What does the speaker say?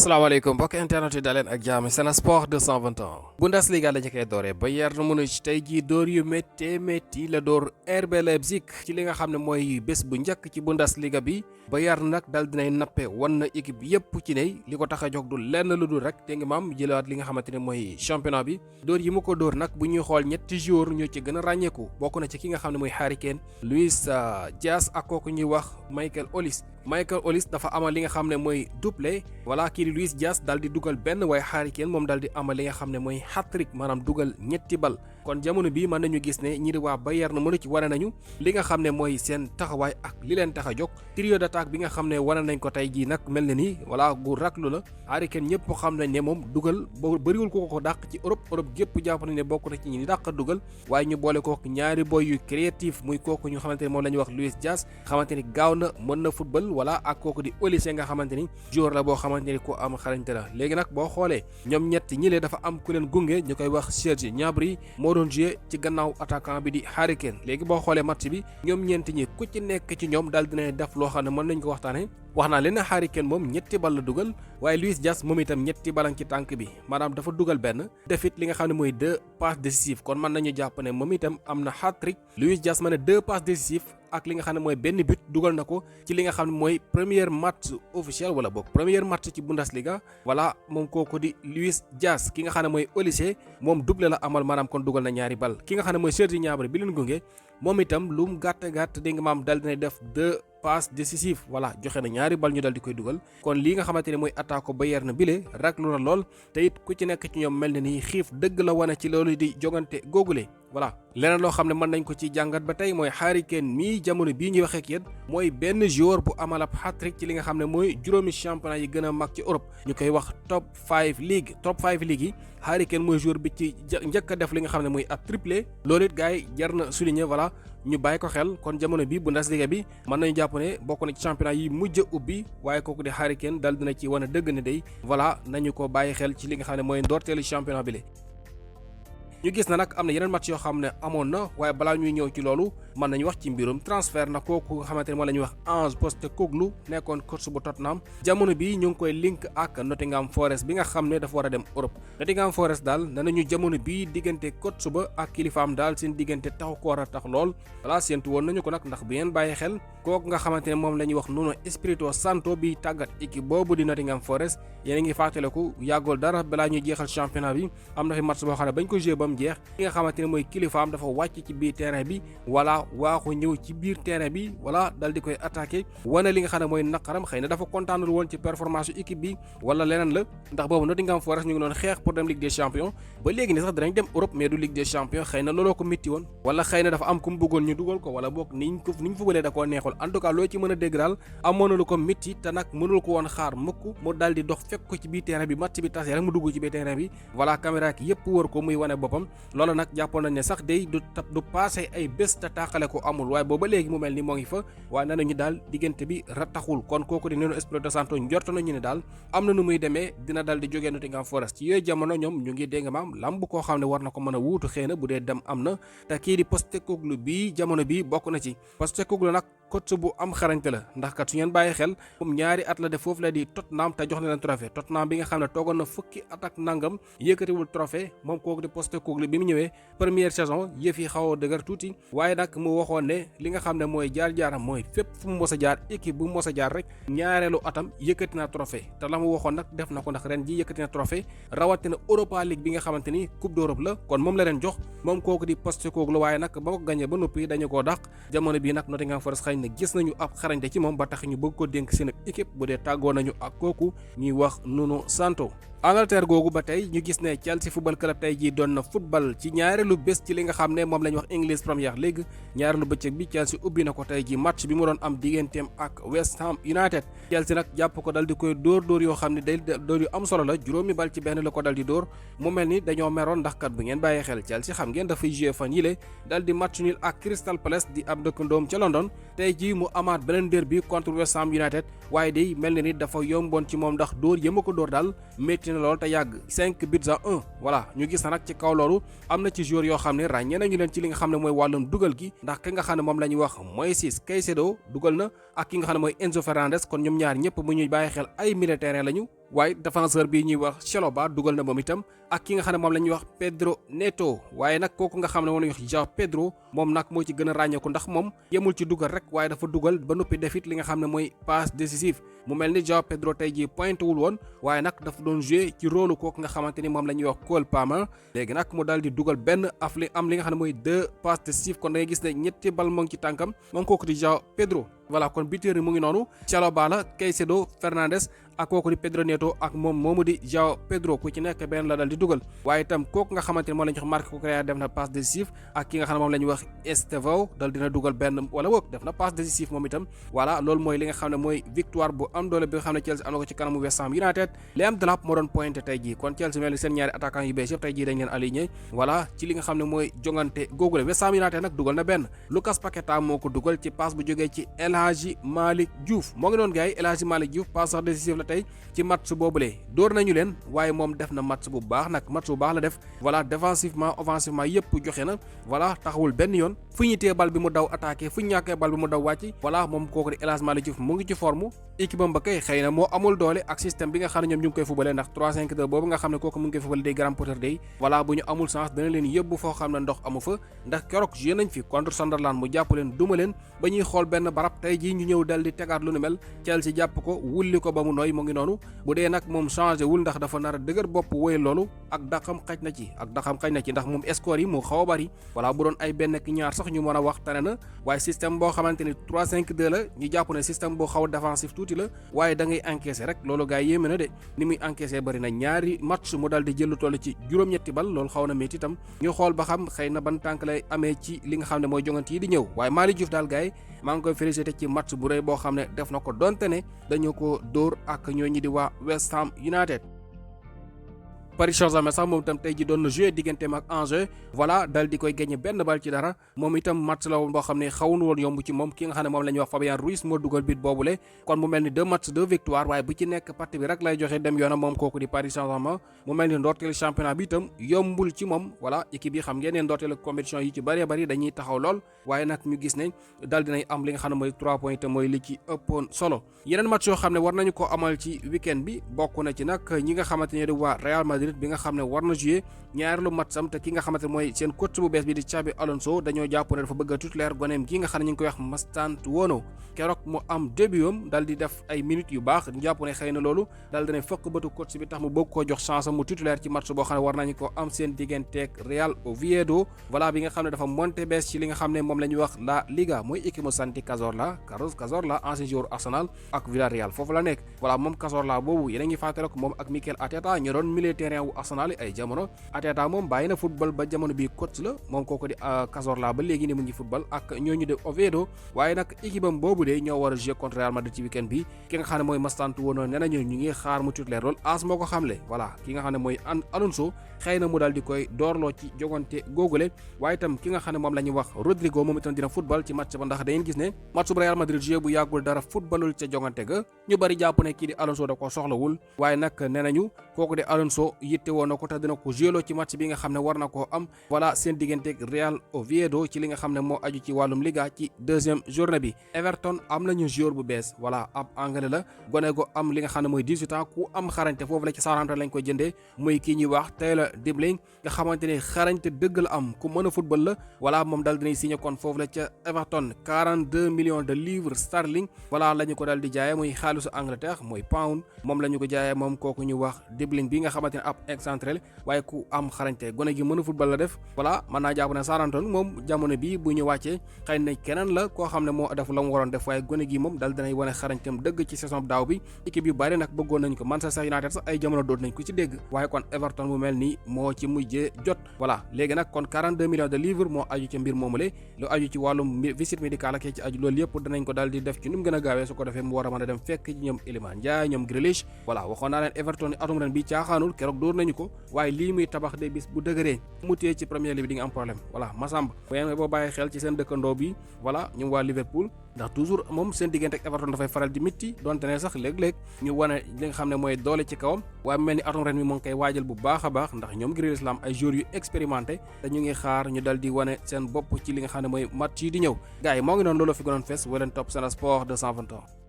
asalaamaaleykum mbokk internet yi daleen ak jaam Sen Sport 221 Bundesliga la ñu koy dooree Bayern Munich tey jii dóor yu métti la door RB Leipzig ci li nga xam ne mooy bés bu njëkk ci Bundesliga bi Bayern nag dal dinay nappe wan na équipe yépp ci ne li ko tax a jóg du lenn lu dul rek te ngi maam jëlaat li nga xamante ne mooy championnat bi dóor yi mu ko dóor nag bu ñuy xool ñetti joueurs ñoo ci gën a ràññeeku bokk na ci ki nga xam ne mooy Harry Kane Luis Diaz ak kooku ñuy wax Michael Olise dafa amal li nga xam ne mooy doublé voilà kii di Luis Diaz daal di dugal benn waaye Harry Kane moom daal di amal li nga xam ne mooy hat-trick maanaam dugal ñetti bal kon jamono bii mën nañu gis ne ñi di waa Bayern Munich wane nañu li nga xam ne mooy seen taxawaay ak li leen tax a jóg trio d'attaque bi nga xam ne wane nañ ko tey jii nag mel na ni voilà gu raklu la Harry Kane ñëpp xam nañ ne moom dugal bëriwul ko dàq ci Europe gépp jàpp nañ ne bokk na ci ñi dàq dugal waaye ñu boole ko ñaari boy yu créatif muy kooku ñu xamante ne moom la ñuy wax Luis Diaz xamante ni gaaw na mën na football voilà ak kooku di Olise nga xamante ni joueur la boo xamante ni ku am xarañte la léegi nag boo xoolee ñoom ñett ñi lee dafa am ku leen gunge ñu koy wax Serge Gnabry moo doon joué ci gannaaw attaquant bi di Harry Kane léegi boo xoolee match bi ñoom ñeent ñi ku ci nekk ci ñoom daal dina def loo xam ne mën nañ ko waxtaane wax naa leen ne Harry Kane moom ñetti bal la dugal waaye Luis Diaz moom itam ñetti balang ci tànk bi maanaam dafa dugal benn defit li nga xam ne mooy 2 passes décisives kon mën nañu jàpp ne moom itam am na hat-trick Luis Diaz ma ne 2 passes décisives ak li nga xam ne mooy benn but dugal na ko ci li nga xam ne mooy premier match officiel wala boog premier match ci Bundesliga voilà moom kooku di Luis Diaz ki nga xam ne mooy Olise moom doublé la amal maanaam kon dugal na ñaari bal ki nga xam ne mooy Serge Gnabry bi leen gunge moom itam lu mu gàtt dégg nga maam dal dinay def 2 passes décisives voilà joxe na ñaari bal ñu dal di koy dugal kon lii nga xamante ne mooy attaque Bayern bile raglu na lool te it ku ci nekk ci ñoom mel na ni xiif dëgg la wane ci loolu di jogante googule voilà leneen loo xam ne mën nañ ko ci jàngat ba tey mooy Harry Kane mii jamono bii ñuy waxee ak yéen mooy benn joueur bu amal ab hat-trick ci li nga xam ne mooy juróomi championnat yi gën a mag ci Europe ñu koy wax top 5 league yi Harry Kane mooy joueur bi ci njëkk a def li nga xam ne mooy ab triplé loolu it gars yi jar na souligner voilà ñu bàyyi ko xel kon jamono bi Bundesliga bi mën nañu jàpp ne bokk na ci championnat yi mujj ubbi waaye kooku di Harry Kane dal dina ci wane dëgg ne day voilà nañu ko bàyyi xel ci li nga xam ne mooy ndorteelu championnat bi le ñu gis na nag am na yeneen match yoo xam ne amoon na waaye balaa ñuy ñëw ci loolu mën nañu wax ci mbirum transfert na kooku nga xamante ne moo la ñuy wax Ange Postecoglou nekkoon coach bu Tottenham jamono bi ñu ngi koy link ak Nottingham Forest bi nga xam ne dafa war a dem Europe Nottingham Forest daal ne nañu jamono bi diggante coach ba ak kilifaam daal seen diggante taxu ko war a tax lool voilà séentu woon nañu ko nag ndax bu ngeen bàyyi xel kooku nga xamante ne moom la ñuy wax Nuno Espirito Santo bi tàggat équipe boobu di Nottingham Forest yéen a ngi fàttaliku yàggul dara balaa ñuy jeexal championnat bi am na fi match boo xam ne bañ ko joué ba mu jeex ki nga xamante ne mooy kilifaam dafa wàcc ci biir terrain bi voilà waaxu ñëw ci biir terrain bi voilà dal di koy attaqué wane li nga xam ne mooy naqaram xëy na dafa kontaanul woon ci performance yu équipe bi wala leneen la ndax boobu Nottingham Forest ñu ngi doon xeex pour dem Ligue des Champions ba léegi ni sax danañ dem Europe mais du Ligue des Champions xëy na looloo ko métti woon wala xëy na dafa am ku mu bëggoon ñu dugal ko wala boog niñ fubalee da koo neexul en tout cas loo ci mën a dégg daal amoon na lu ko métti te nag mënul ko woon xaar mukk mu dal di dox fekk ko ci biir terrain bi match bi tasee rek mu dugg ci biir terrain bi voilà caméra ki yëpp wër ko muy wane boppam loolu nag jàppoon nañ ne sax day du passé ay bés te tàqale ko amul waaye booba léegi mu mel ni moo ngi fa waaye nee nañu daal diggante bi rataxul kon kooku di Nuno Espirito Santo njort nañu ne daal am na nu muy demee dina dal di jógee Nottingham Forest ci yooyu jamono ñoom ñu ngi dégg maam lamb koo xam ne war na ko mën a wuutu xëy na bu dee dem am na te kii di Postecoglou bii jamono bi bokk na ci Postecoglou nag coach bu am xarañte la ndax kat su ngeen bàyyi xel moom ñaari at la def foofu la di Tottenham te jox na leen trophée Tottenham bi nga xam ne toogoon na fukki at ak nangam yëkkatiwul trophée moom kooku di Postecoglou bi mu ñëwee première saison yëf yi xaw a dëgër tuuti waaye nag mu waxoon ne li nga xam ne mooy jaar-jaaram mooy fépp fu mu mos a jaar équipe bu mu mos a jaar rek ñaareelu atam yëkkati na trophée te la mu waxoon nag def na ko ndax ren ji yëkkati na trophée rawatina Europa League bi nga xamante ni Coupe d'Europe la kon moom la leen jox moom kooku di Postecoglou waaye nag ba ko gagné ba noppi dañu koo dàq jamono bii nag Nottingham Forest xëy na gis nañu ab xarañte ci moom ba tax ñu bëgg ko dénk seen équipe bu dee tàggoo nañu ak kooku ñuy wax Nuno Santo Angleterre googu ba tey ñu gis ne Chelsea football club tey jii doon na football ci ñaareelu bés ci li nga xam ne moom la ñu wax English Premier League ñaareelu bëccëg bi Chelsea ubbi na ko tey jii match bi mu doon am digganteem ak West Ham United Chelsea nag jàpp ko dal di koy dóor yoo xam ne day dóor yu am solo la juróomi bal ci benn la ko dal di dóor mu mel ni dañoo meroon ndax kat bu ngeen bàyyee xel Chelsea xam ngeen dafay jouer fan yile dal di match nul ak Crystal Palace di ab dëkkandoom ca London tey jii mu amaat beneen derby contre West Ham United waaye day mel na ni dafa yomboon ci moom ndax dóor yëma ko dóor daal métti na lool te yàgg 5 buts à 1 voilà ñu gis na nag ci kaw loolu am na ci joueur yoo xam ne ràññee nañu leen ci li nga xam ne mooy wàllum dugal gi ndax ki nga xam ne moom la ñuy wax Moises Caicedo dugal na ak ki nga xam ne mooy Enzo Fernandez kon ñoom ñaar ñëpp bu ñuy bàyyi xel ay militaire lañu waaye défenseur bi ñuy wax Chalobah dugal na moom itam ak ki nga xam ne moom la ñuy wax Pedro Neto waaye nag kooku nga xam ne moom la ñuy wax João Pedro moom nag moo ci gën a ràññeeku ndax moom yemul ci dugal rek waaye dafa dugal ba noppi defit li nga xam ne mooy passe décisive mu mel ni João Pedro tey jii pointé wul woon waaye nag dafa doon joué ci rôle kooku nga xamante ni moom la ñuy wax Cole Palmer léegi nag mu daal di dugal benn am li nga xam ne mooy 2 passes décisives kon da ngay gis ne ñetti bal moo ngi ci tànkam moom kooku di João Pedro voilà kon buteur yi mu ngi noonu Chalobah la Caicedo Fernandes ak kooku di Pedro Neto ak moom moomu di João Pedro ku ci nekk benn la dal di dugal waaye itam kooku nga xamante ni moom la ñuy wax Marc Cucurella def na passe décisive ak ki nga xam ne moom la ñuy wax Estevão dal dina dugal benn wala boog def na passe décisive moom itam voilà loolu mooy li nga xam ne mooy victoire bu am doole bi nga xam ne Chelsea am na ko ci kanamu West Ham United Liam Delap moo doon pointé tey jii kon Chelsea mel ni seen ñaari attaquant yu bees yëpp tey jii dañ leen aligné voilà ci li nga xam ne mooy jongante googule West Ham United nag dugal na benn Lucas Paqueta moo ko dugal ci passe bu jógee ci El Hadji Malick Diouf moo ngi doon gars yi El Hadji Malick Diouf passe sax décisive la tey ci match boobule dóor nañu leen waaye moom def na match bu baax nag match bu baax la def voilà défensivement offensivement yëpp joxe na voilà taxawul benn yoon fu ñu téye bal bi mu daw attaqué fu ñu ñàkkee bal bi mu daw wàcc voilà moom kooku di El Hadji Malick Diouf mu ngi ci forme équipe am ba kay xëy na moo amul doole ak système bi nga xam ne ñoom ñu ngi koy fubalee ndax 3-5-2 boobu nga xam ne kooku mu ngi koy fubale day Graham Potter day voilà bu ñu amul chance dana leen yóbbu foo xam ne ndox amu fa ndax keroog joué nañ fi contre Sunderland mu jàpp leen duma leen ba ñuy xool benn barab tey jii ñu ñëw dal di tegaat lu nu mel Chelsea jàpp ko wulli ko ba mu nooy mu ngi noonu bu dee nag moom changé wul ndax dafa nar a dëgër bopp wéy loolu ak daxam xaj na ci ndax moom score yi moo xaw a bari voilà bu doon ay benn ak ñaar sax ñu mën a wax tane na waaye système boo xamante ni 3-5-2 la ñu jàpp ne système boo xaw a défensif tuuti la waaye da ngay encaissé rek loolu gars yi yéeme na de ni muy encaissé bari na ñaari match mu dal di jël lu toll ci juróom-ñetti bal loolu xaw na métti itam ñu xool ba xam xëy na ban tànk lay amee ci li nga xam ne mooy jongante yi di ñëw waaye Malick Diouf daal gars yi maa ngi koy félicité ci match bu rëy boo xam ne def na ko donte ne dañu ko dóor ak ñooñu di waa West Ham United. Paris Saint-Germain sax moom itam tey ji doon na joué digganteem ak Angers voilà dal di koy gagné benn bal ci dara moom itam match la woon boo xam ne xawun woon yomb ci moom ki nga xam ne moom la ñuy wax Fabian Ruiz moo dugal bit boobule kon mu mel ni 2 matchs 2 victoire waaye bu ci nekk partie bi rek lay joxe dem yoonam moom kooku di Paris Saint-Germain mu mel ni ndorteel championnat bi itam yombul ci moom voilà équipe yi xam ngeen ne ndorteel compétition yi ci bëree bëri dañuy taxaw lool waaye nag ñu gis ne dal dinay am li nga xam ne mooy 3 points te mooy li ci ëppoon solo yeneen match yoo xam ne war nañu ko amal ci week-end bi bokk na ci nag ñi nga xamante ne di waa Real Madrid bi nga xam ne war na jouer ñaareelu match am te ki nga xamante ne mooy seen coach bu bees bi di Xabi Alonso dañoo jàpp ne dafa bëgg a titulaire goneem gi nga xam ne ñu ngi koy wax Mastantuono keroog mu am début am dal di def ay minutes yu baax ñu jàpp ne xëy na loolu dal dina fëkk bëtu coach bi tax mu bëgg koo jox chance mu titulaire ci match boo xam ne war nañu ko am seen digganteeg Real Oviedo voilà bi nga xam ne dafa monté bees ci li nga xam ne moom la ñuy wax La Liga mooy équipe mu Santi Cazorla ancien joueur Arsenal ak Villarreal foofu la nekk voilà moom Cazorla boobu yéen a ngi fàttale ko moom ak Mikel Arteta ñu doon milieu terrain wu Arsenal ay jamono Arteta moom bàyyi na football ba jamono bi coach la moom kooku di Cazorla ba léegi ni mu ngi football ak ñooñu de Oviedo waaye nag équipe am boobu de ñoo war a jouer contre Real Madrid ci weekend bi ki nga xam ne mooy Mastantuono nee nañu ñu ngi xaar mu titulaire lool AS moo ko xamle voilà ki nga xam ne mooy Alonso xëy na mu daal di koy doorloo ci jogante googule waaye itam ki nga xam ne moom la ñuy wax Rodrigo moom itam dina football ci match ba ndax da ngeen gis ne match bu Real Madrid joué bu yàggul dara footballul ca jogante ga ñu bari jàpp ne kii di Alonso da ko soxlawul waaye nag nee nañu kooku di Alonso yitte woon na ko te dina ko joué ci match bi nga xam ne war na koo am voilà seen digganteeg Real Oviedo ci li nga xam ne moo aju ci wàllum Liga ci 2e journée bi Everton am nañu joueur bu bees voilà ab anglais la gone go am li nga xam ne mooy 18 ans ku am xarañte foofu la ci Southampton lañ ko jëndee muy kii ñuy wax Taylor Dibling nga xamante ne xarañte dëgg la am ku mën a football la voilà moom dal dinay signé kon foofu la ca Everton 42 millions de livres sterling voilà la ñu ko dal di jaayee muy xaalisu Angleterre mooy pound moom la ñu ko jaayee moom kooku ñu wax Dibling bi nga xamante ne ab excentré waaye ku am xarañte gone gi mën a football la def voilà mën naa jàpp ne Southampton moom jamono bi bu ñu wàccee xëy na keneen la koo xam ne moo def la mu waroon def waaye gone gi moom dal dinay wane xarañteem dëgg ci saison daaw bi équipe yu bari nag bëggoon nañ ko Manchester United sax ay jamono doot nañ ko ci dégg waaye kon Everton mu mel nii moo ci mujjee jot voilà léegi nag kon 42 millions de livres moo aju ci mbir moomule lu aju ci wàllum visite médicale ak ci aju loolu yëpp danañ ko daal di def ci nu mu gën a gaawee su ko defee mu war a mën a dem fekk ci ñoom Iliman Ndiaye ñoom Grealish voilà waxoon naa leen Everton atum ren bi caaxaanul keroog dóor nañu ko waaye lii muy tabax de bis bu dëgëree mu téye ci Premier League bi di nga am problème voilà Massamba boo bàyyi xel ci seen dëkkandoo bi voilà ñoom waa Liverpool ndax toujours moom seen diggante ak Everton dafay faral di mitti donte ne sax léeg-léeg ñu wane li nga xam ne mooy doole ci kawam waaye mel ni atum ren mi moo ngi koy waajal bu baax a baax ndax ñoom Grealish la am ay joueurs yu expérimenté te ñu ngi xaar ñu dal di wane seen bopp ci li nga xam ne mooy match yi di ñëw gars yi moo ngi noonu loolu fi gënoon fees waleen topp Sen Sport 221